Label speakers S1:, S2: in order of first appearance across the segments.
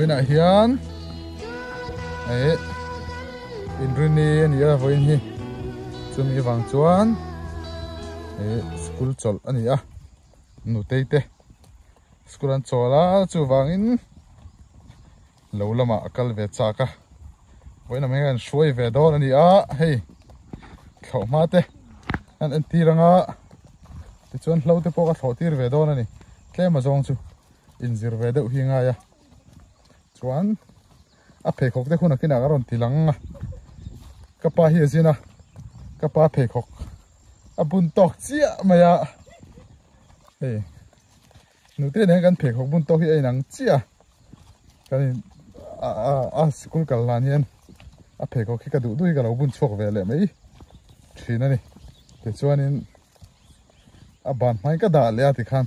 S1: Vawiinah hian eh inrini a ni a vawiin hi chumi vang chuan eh school chawlh a ni a nutei te school an chawl a chuvangin lo lamah a kal ve chak a vawiin ah hian an hruai ve dawn a ni a hei thlawh hma te an entir anga tichuan hlo te pawh ka thlawh tir ve dawn a ni tlem azawng chu. Inzir ve deuh hi ngai a chuan a pheikhawk te hunah kinah ka rawn ti lang a ka pa hi a zin a ka pa pheikhawk a bun tawk chiah mai a hei nute nen kan pheikhawk bun tawk hi a inang chiah a kan in a a a sikul kal hlan hian a pheikhawk hi ka duh duh hi ka lo bun chhuak ve leh mai thin a ni tichuanin. A ban hmain ka dah leh a tikhan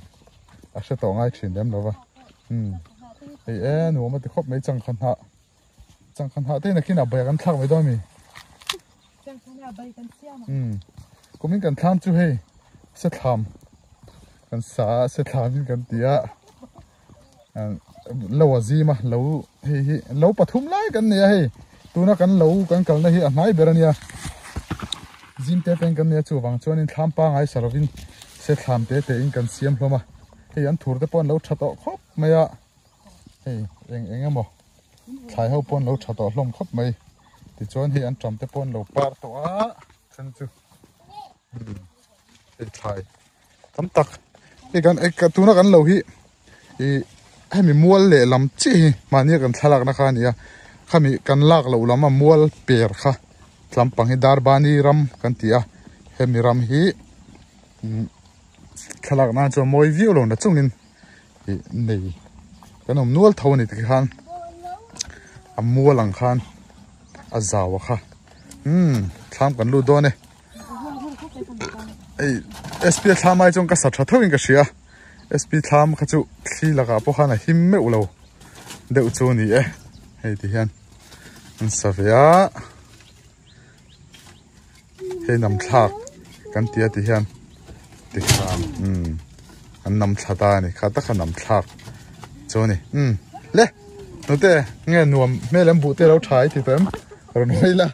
S1: a hre tawh ngai thin lem lo va umm hei e nuam a ti khawp mai changkha hnah changkha hnah te in a kinah bai kan thlak mai dawn a mi umm kumin kan thlam chu hei sethlam kan sa a sethlam in kan ti a lo a zim a lo hei hi lo pathum lai kan nei a hei tuna kan lo kan kalna hi a hnai ber a nia zim te peng kan nei a chuvang chuanin thlam pangai sa lovin se thlam te te in kan siam hlawm a hei an thur te pawh an lo tha tawh khawp mai a hei eng eng emaw thlai ho pawh an lo tha tawh hlawm khawp mai tichuan hei an tam te pawh an lo par tawh a then chu hei thlai tam tak hei kan tuna kan lo hi ih hemi mual leh lam chiah hi mahni a kan thlalak na kha a ni a khami kan lak loh lam a mual per kha tlampang hi darbani ram kan ti a hemi ram hi thlalak nan chuan mawi viau lo na chungin ih nei kan awm nual tho a ni tikhan a mual ang khan a zau a kha umm thlam kan lut dawn e. Hei sp thlam ai chuan ka sa tha tho in ka hria sp thlam kha chu thli lakah pawh khan a him meuh lo deuh chu a ni e hei ti hian an sa ve a hei nam thlak kan ti a ti hian ti khan umm an nam thla ta a ni kha taka nam thlak chu a ni umm le hnute nge nuam hmel em buh te lo tha i ti tawh em rawn hawi la.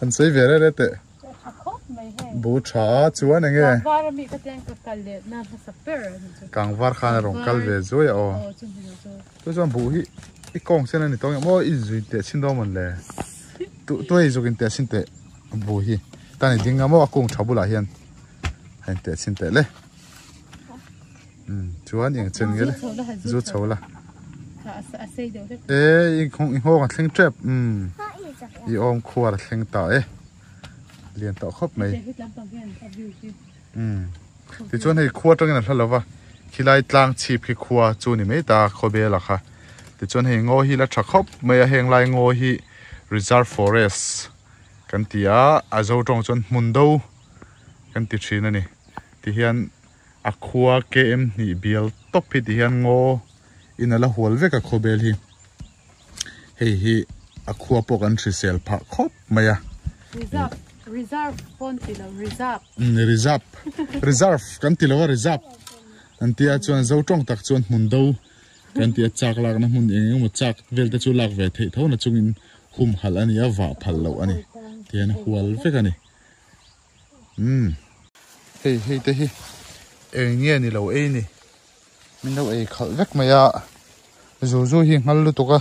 S1: An sawi ve reh reh teh. Bu tha chuan enge.
S2: Kangvar ami ka tiang ka kal leh na hmasa ber ani chu.
S1: Kangvar khan a rawn kal ve zuai a aw. Chu chuan bu hi i kawng sen ani tawng em aw i zui teh chin dawn mawn le. Tu tu hei zuk in teh chin teh bu hi. Tan i ding a maw a kung tha bulah hian a in teh chin teh le. Chuan eng chen nge le zu chho la e i nghawng a thleng tep umm i awm khuar a thleng ta e lian tawh khawp mai umm tichuan hei khua atangin a hla lova khilai tlang chhip khi khua chu ni mai ta khawbel a kha tichuan hei ngaw hi la tha khawp mai a heng lai ngaw hi reserve forest kan ti a a zo tawng chuan hmun do kan ti thin a ni tihian. A khua KM hnih bial tawp hi ti hian ngaw in a la hual vek a khawbel hi. Hei hi a khua pawh kan hrisel phah khawp mai a.
S2: Reserve, reserve pawn ti lo, reserve.
S1: Um, reserve, reserve kan ti lo a, reserve an tia chuan zo tawng tak chuan hmun do kan tia chak lakna hmun eng eng emaw chak vel te chu lak ve theih tho na chungin humhalh a ni a, vah phal loh a ni. Tihian a hual vek a ni. Umm hei hei te hi eng nge ni lo ei ni min lo ei khalh vek mai a zu zu hi nghal lutuk a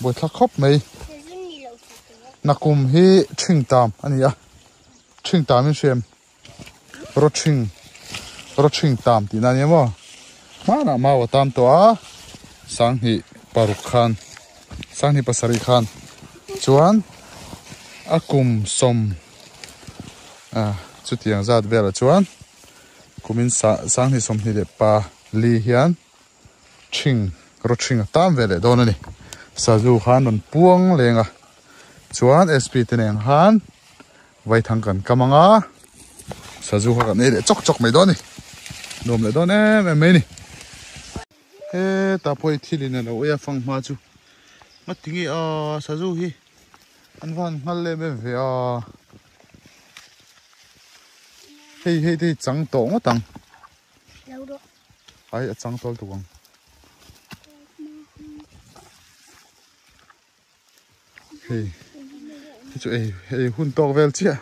S1: buaithlak khawp mai nakum hi ṭhing tam a ni a ṭhing tam in hriam rawṭhing rawṭhing tam tih na a ni maw hmanah mau a tam tawh a sanghnih paruk khan sanghnih pasarih khan chuan a kum sawm. Ah chutiang zat velah chuan kumin sanghnih sawmhnih leh pali hian ṭhing rawṭhing a tam ve leh dawn a ni sazu khan rawn puang leng a chuan sp te nen khan vaithang kan kam ang a sazu kha kan ei leh chawk chawk mai dawn a ni nuam leh dawn em em mai a ni hetah pawh hei thil in a lo ei a fanghma chu ngatinge aw sazu hi. An va han nghal em em ve a hei hei te hi chang tawh ngawt ang ai a chang tawl tuk ang. Hei hi chu ei ei hun tawk vel chiah.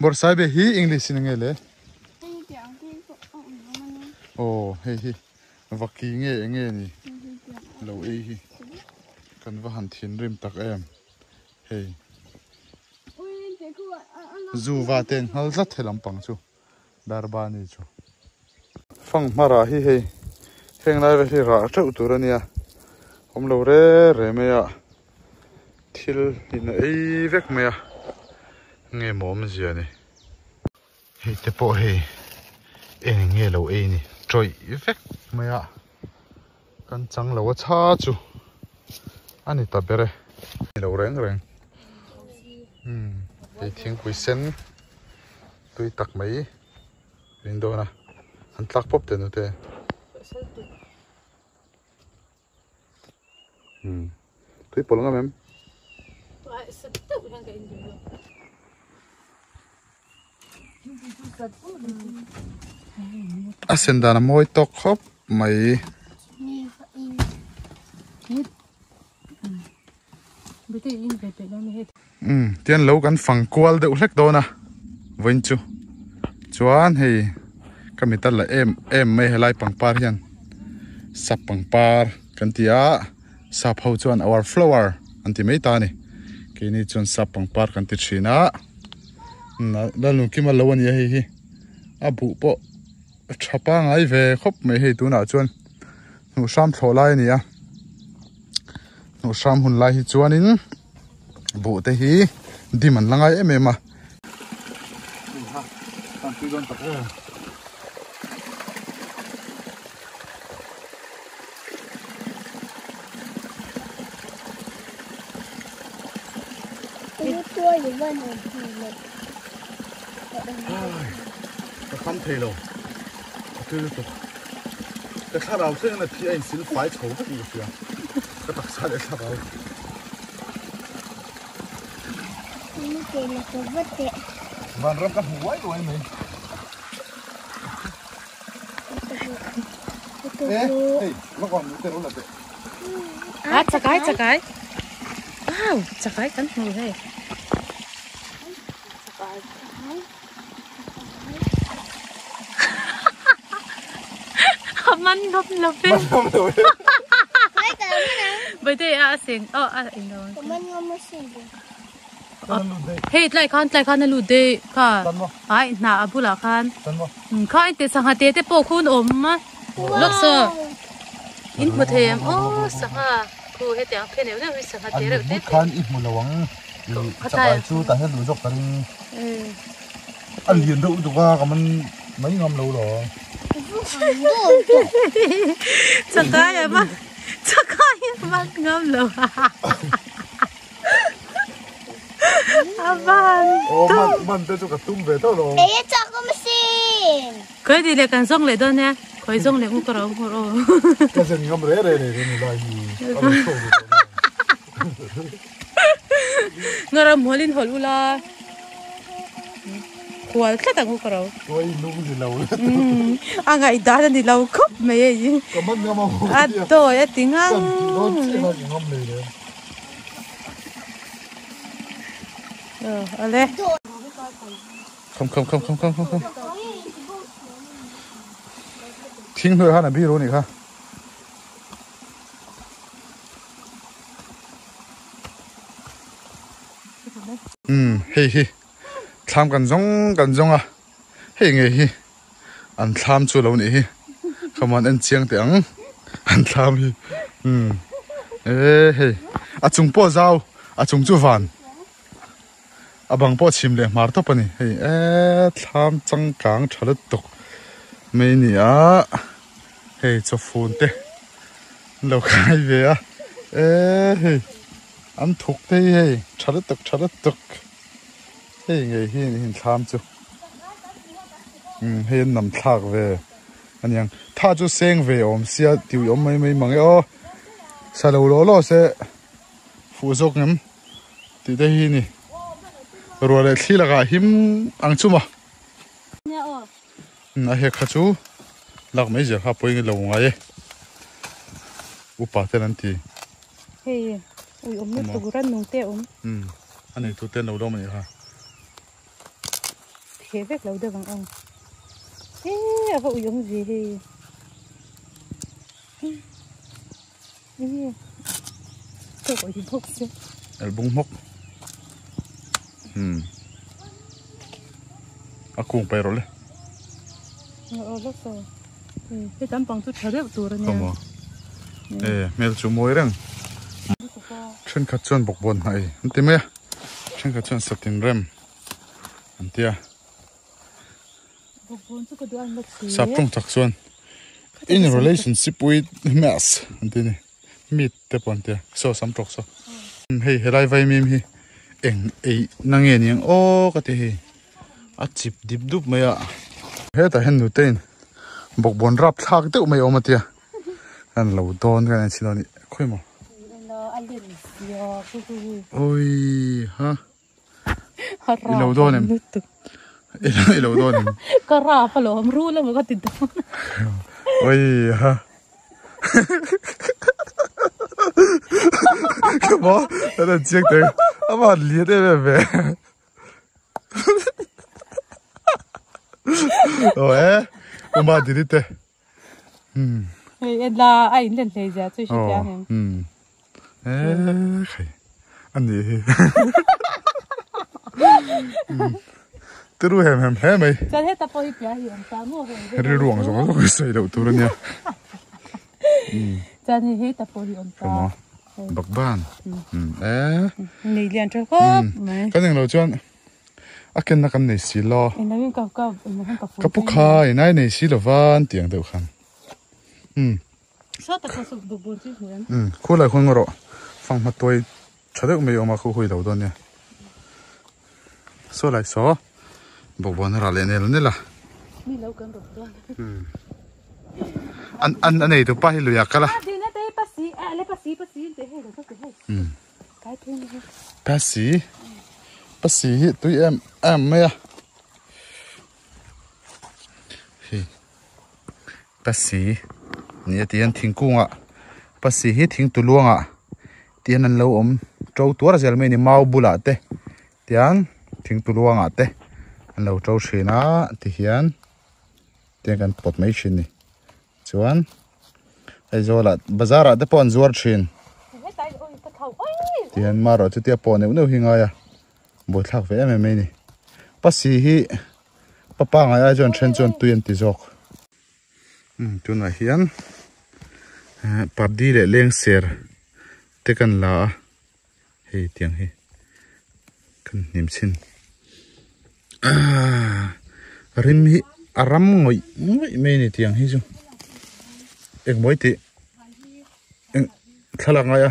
S1: Bawrhsaibe hi English in enge le? Aw hei hi vaki nge enge ni lo ei hi kan va han thinrim tak em hei zuva te an nghal tlat he lampang chu Darbani chu fanghma rah hi hei heng lai vel hi rah teuh tur a nia awm lo re re mai a thil in a ei vek mai a nge maw awmzia ni hei te pawh hei eng nge lo ei ni tawih vek mai a kan chang lo a chha chu a ni ta ber e ni lo reng reng umm hei thingpui sen. Tui tak mai rin dawn a, an tlak pawp teh nute. Hmm. Tui pawlh ngam em? A sen dan a mawi tawk khawp mai. Umm tian lo kan fang kual deuh hlek dawn a vawiin chu chuan hei ka mit a la em em mai helai pangpar hian sap pangpar kan ti a sap ho chuan our flower an ti mai ta a ni keini chuan sap pangpar kan ti thin a Lalnungkima lo a ni a hei hi a buh pawh a tha pangai ve khawp mai hei tunah chuan. Hnuh hram thlawh lai a ni a hnuh hram hun lai hi chuanin buh te hi dim an la ngai em em a. Ka kham thei lo a tui lutuk. Ka thlarau thleng na thi a insil fai chho vek in ka hria. Ka taksa leh thlarau. Vanram ka hmu uai uai mai. Eh, hei, lawk awm te ro la teh.
S2: Ah, chakai, chakai. Wow, chakai kan hmu hei. A man ngam lo ve.
S1: Man ngam lo ve.
S2: Baite a seng oh a in lo. Hei tlai khan tlai khan a lut dei kha. Ai hna a bulah khan. Kha in te sangha te te pawh khun awm a. Lawk saw. In hmu thei em aw sangha khu hetiang phe neuh neuh hi sangha te reuh te te.
S1: Khan i hmu lo ang. Chakai chu tah hian luh zawk ka ring. A lian deuh lutuk a ka man mai ngam lo lo.
S2: Chakai a man chakai a man ngam lo. A van
S1: Aw man man te chu ka tum ve tho lo.
S3: Ei chak awm asin.
S2: Khawi ti leh kan zawng leh dawn nia. Khawi zawng leh ngu ka ro hmur aw.
S1: Ka zen ngam re re re ni lai hi. A lo chho ve tawh na.
S2: Ngaram hawlin hawl ula. Hual tlat ang u ka ro.
S1: Tuai nung ni lo.
S2: A ngaihdan a ni lo khawp mai hei.
S1: Ka man ngam a ho.
S2: A dawi a ti ngang.
S1: Kan tih dawn chiah kha ka ngam lei le.
S2: Aw ale.
S1: Kham kham kham kham kham kham kham. Thing hnuai khan a biru a nih kha. Umm hei hi thlam kan zawng kan zawng a hei nge hi an thlam chu lo nih hi khaman en chiang teh ang an thlam hi umm e hei a chung pawh zau a chung chu van a bang pawh chhim leh hmar tawp a ni hei e thlam changkang tha lutuk mai a ni a hei chawfun te an lo khai ve a e hei an thuk te hi hei tha lutuk tha lutuk hei ngei hi a ni hi thlam chu umm hei an nam thlak ve a niang tha chu seng ve awm sia tih awm mai mai mang e aw sa lo law law se fuh zawk ngem. Tih te hi ni ruah leh thli lakah him ang chu maw a hek kha chu lak mai zia kha pawhin lo ngai e upa ten an ti
S2: hei Ui awm lutuk rannung te a awm.
S1: Umm a nei tu te an lo lawm a nih kha.
S2: Theh vek lo deuh ang aw. Eee a va ui awm ve hei. Enge tawk awih bawk se.
S1: El bung hmawk. Umm a kung paih rawh le.
S2: Aw lawk aw. Hei tam pang chu tha deuh tur a nia.
S1: Kawmaw. E hmel chu mawi reng. Thenkhat chuan bawkbawn hnaih an ti mai a. Thenkhat chuan satin rem an ti a. Sap tawng tak chuan in relationship with mass an ti a ni. Meat te pawh an ti a. Saw sam tawk saw. Hei helai vaimim hi eng eih na nge niang aw ka ti hei. A chip dip dup mai a. Hetah hian nutein bawkbawn rap thlak deuh mai a awm a tia. Kan lo dawn kan en chhin a ni. Khawi maw? Awii ha. I lo dawn em? I lo dawn em?
S2: Ka rap alawm rul emaw ka ti dawn.
S1: Awii ha. Ka maw? Kan han chiang teh. A van lian em em ve. Aw e uma diri te
S2: um hei en la a in len hlei zia chu hre thiam em
S1: um e khai ani hi turu hem hem hle mai
S2: chuan heta pawh hi piah hi awm ta maw
S1: rilru ang zawng zawng hi sawi loh tur ania
S2: chuan hei heta pawh hi awm ta
S1: Bakban e.
S2: Nei lian tha khawp mai.
S1: Kan englo chuan a kenna kan nei si lo.
S2: Ka
S1: pu kha in ai nei si lova an tih ang deuh khan. Khu lai khuan erawh fanghma tuai tha deuh mai awm a khu hui lo dawn nia. Saw lai saw bawkbawn a rah leh nel nel a. An an a neitu pa hi lui ah kal a. Pasi pasi hi tui em em mai a. Hei pasi ni a ti hian thingkung ah pasi hi thing tuluang ah tihian an lo awm to tuar zel mai a ni mau bulah te tiang thing tuluang ah te an lo to thin a tihian. Tiang kan pawt mai thin ni. Chuan Aizawl ah bazar ah te pawh an zuar thin. Tihian marawh chu tia pawh neuh neuh hi ngai a buaithlak ve em em mai ni. Pasi hi papa ngai ai chuan then chuan tui an ti zawk. Umm tunah hian pardi leh lengser te kan la a hei tiang hi kan hnim chhin aaa rim hi a ram ngawih ngawih mai a ni tiang hi chu engmawi tih eng thlalak ngai a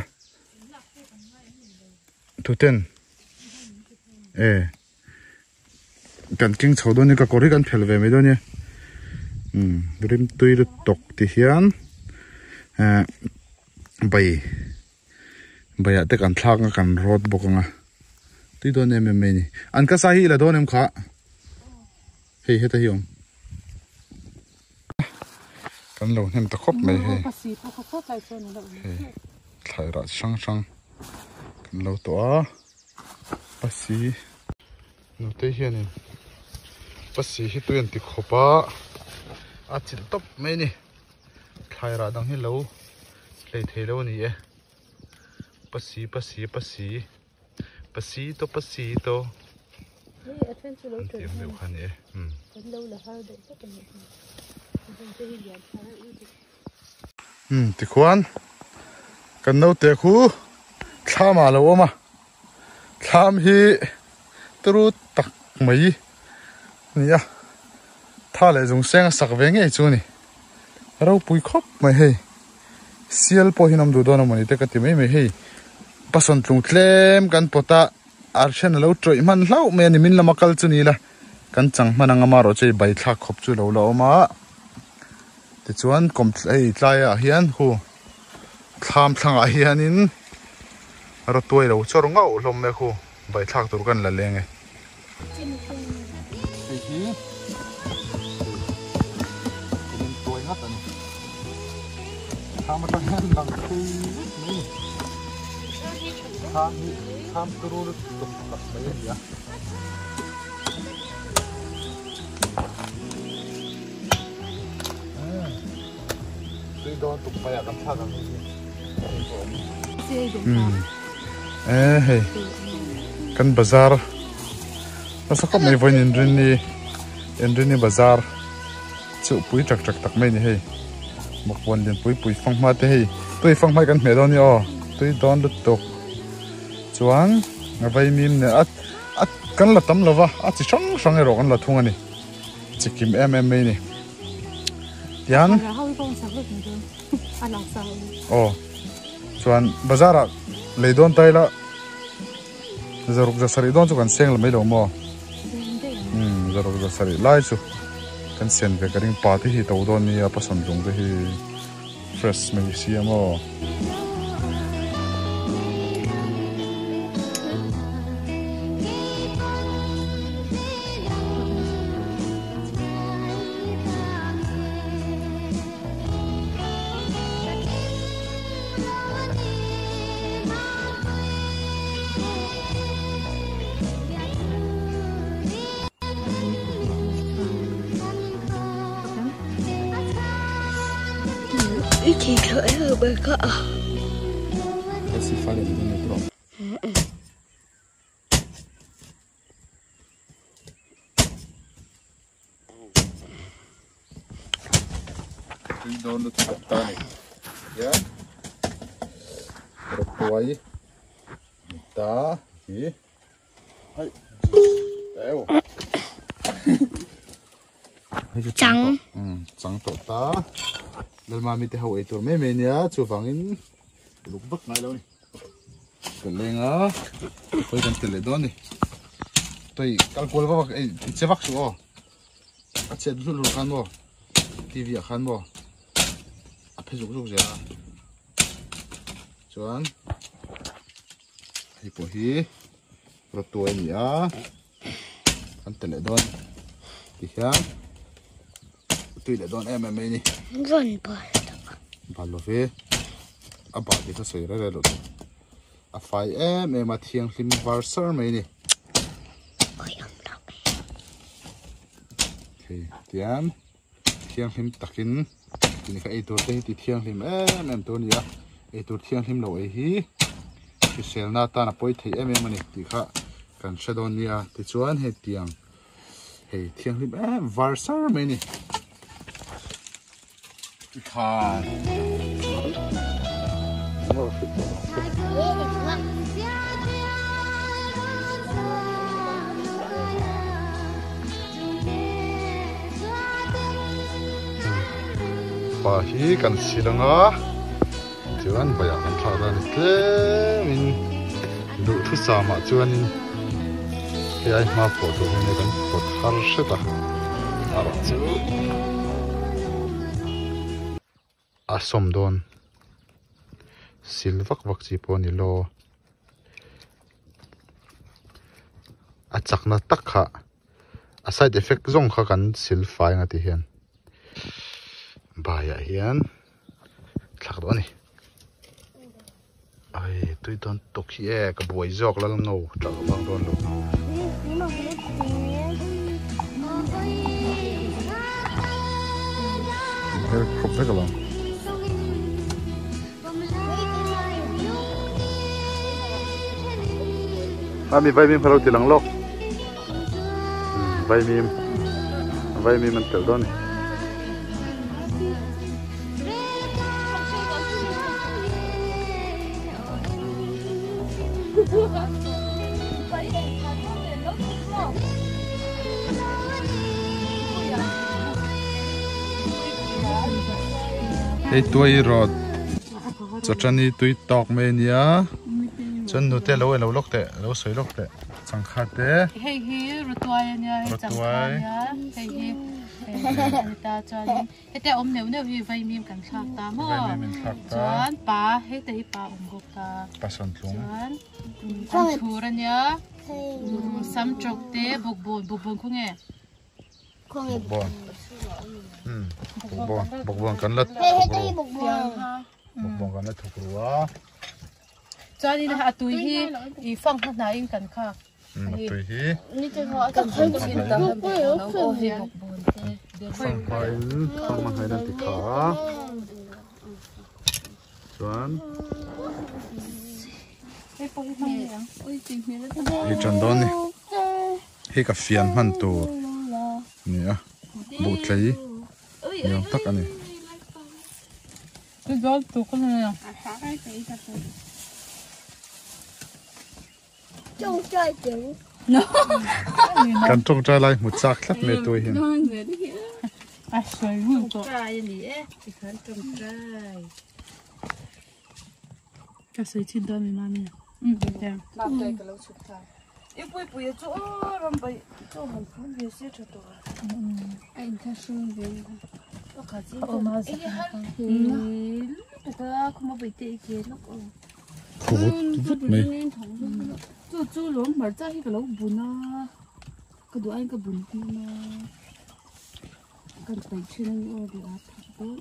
S1: tuten e kan keng chho dawn nia ka kawr hi kan phel ve mai dawn nia umm rim tui lutuk ti hian ehh bai. Baiah te kan thlak a kan rawt bawk ang a tui dawn em em mai a ni an ka sa hi i la dawn em kha hei heta hi awm kan lo hnem ta khawp mai hei hei thlai rah chi hrang hrang kan lo tawh a pasi nute hianin pasi hi tui an ti khawp a a chilh tawp mai a ni. Thlai rah dang hi lo hlei thei lo a ni e pasi pasi pasi pasi to pasi to an tih ang deuh kha a ni e umm tikhuan kan naute khu thlam ah a lo awm a thlam hi turu tak mai a ni a tha leh zung seng a sak ve ngei chu a ni. Ropui khawp mai hei sial pawh hi an awm duh dawn a mawni te ka ti mai mai hei pasawn tlung tlem kan pawt a arhian alo tawih hman hlauh mai a ni min lama kal chu ni ila kan chang hman ang amarawh chu hei bai thlak khawp chu alo la awm a tichuan kawm hei tlai ah hian hu thlam thlangah hianin rawtuai lo chawr ngauh hlawm mai khu bai thlak tur kan la leng e. Hei hi kumin tuai ngat a ni. Thlam atang hian lang phei vek mai a ni. Thlam hi thlam turu lutuk tak mai a ni a. Tui dawn tuk mai ah kan thlak ang hei hi. E hei kan bazar nasa khawp mai vawiin inrinni inrinni bazar chu pui tak tak tak mai a ni hei bawkbawn lian pui pui fanghma te hei tui fanghma hi kan hmeh dawn a ni aw tui dawn lutuk chuan a vaimim nen a a kan la tam lova a chi hrang hrang erawh kan la thung a ni chi kim em em mai a ni tian aw chuan bazar ah lei dawn ta ila zaruk za sarih dawn chu kan seng la mai lo maw umm zaruk za sarih lai chu kan sen ve ka ring pa te hi to dawn nia pasawn lung te hi fresh mai si a maw. Tui dawn lutuk ta a ni hian rawtuai ta hi ai eo
S3: chang
S1: chang tawh ta lalmami te ho ei tur mai mai nia chuvangin luk vak ngai lo a ni. Ka leng a khawi kan tel leh dawn a ni tui kal kual vak vak ei che vak suh aw a chet hlur hlur khan maw T_V ah khan maw a phe zuk zuk zel a chuan hei pawh hi rawtuai a ni a kan tel leh dawn tihian tui leh dawn em em mai a ni. Bal lo ve a bal te kha sawi rei rei loh tur a fai em em a thianghlim var sar mai a ni thei tian thianghlim takin tih kha eitur te hi ti thianghlim em em tur a ni a eitur thianghlim lo ei hi hriselna atan a pawi thei em em a ni tih kha kan hre dawn nia tichuan hetiang hei thianghlim em var sar mai a ni. Pa hi kan sil anga chuan baiah kan thlak dan tlemin duhthusam ah chuanin hei ai hma pawh tur hian kan pawt har hret a erawh chu a sawm dawn sil vak vak chi pawh a ni lo a chakna tak kha a side effect zawng kha kan sil fai ang a ti hian baiah hian thlak dawn a ni ai tui dawn tawk hi e ka buai zawk lal ngo tah ka vang dawn lo. Her khawp vek alawm. Ami vaimim kha lo ti lang lawk. Vaimim vaimim an telh dawn a ni. Hei tuai rawt chawṭani tui tawk mai a nia chuan nute lo elo lawk teh lo sawi lawk teh changkha te
S2: hei hi rawtuai a nia hei changkha a nia hei hi ta chuan Hetia awm neuh neuh hi vaimim kan thlak ta maw?
S1: Vaimim in thlak ta.
S2: Chuan pa, heta hi pa awm bawk ta.
S1: Pa sawntlung.
S2: Chuan an thur a nia. Sam chawk te, bawkbawn, bawkbawn khaw nge?
S1: Bawkbawn. Bawkbawn, bawkbawn kan la thuk ru. Bawkbawn kan la thuk ru a.
S2: Chuanin a tui hi i fang hma hnaiin kan khak.
S1: A tui hi. Fang hmain fang hma hnaiin an ti kha a. Chuan i ṭan dawn ni. Hei ka fian hman tur a ni a, buhtlei ni awm tak a ni. Kan tawngtai lai hmu chak tlat mai tui hian.
S2: Ka sawi chin dawn mi mami.
S4: I pui pui a chu aw ram bai chu han phun ve se tha tur a in kha hring ve pakhat chi e har taka khuma bai te ke lok o
S1: vut vut mai
S4: chu chu lom hmarcha hi ka lo bun a ka duh aiin ka bun hman a kan paih thin a ni aw duh a thak dawn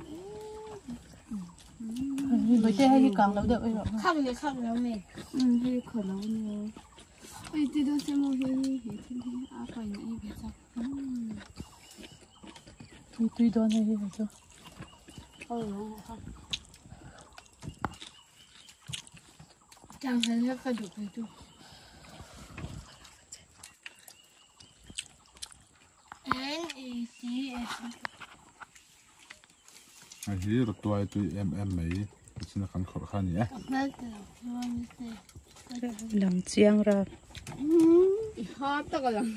S4: em
S2: bai te hei hi kang lo deuh erawh
S3: khak leh khak lo mai
S4: hei kha lo nia Oi ti dawn se maw hei hi he thil hi a pain a ei ve chak.
S2: Tui tui dawn hei hi hei chu.
S3: Chang hal hi ka duh ve tu. N A C S.
S1: Hei hi rawtuai tui em em mai china kan khawrh kha a ni e.
S2: Lang chiang ra.
S4: I ha tak a lang.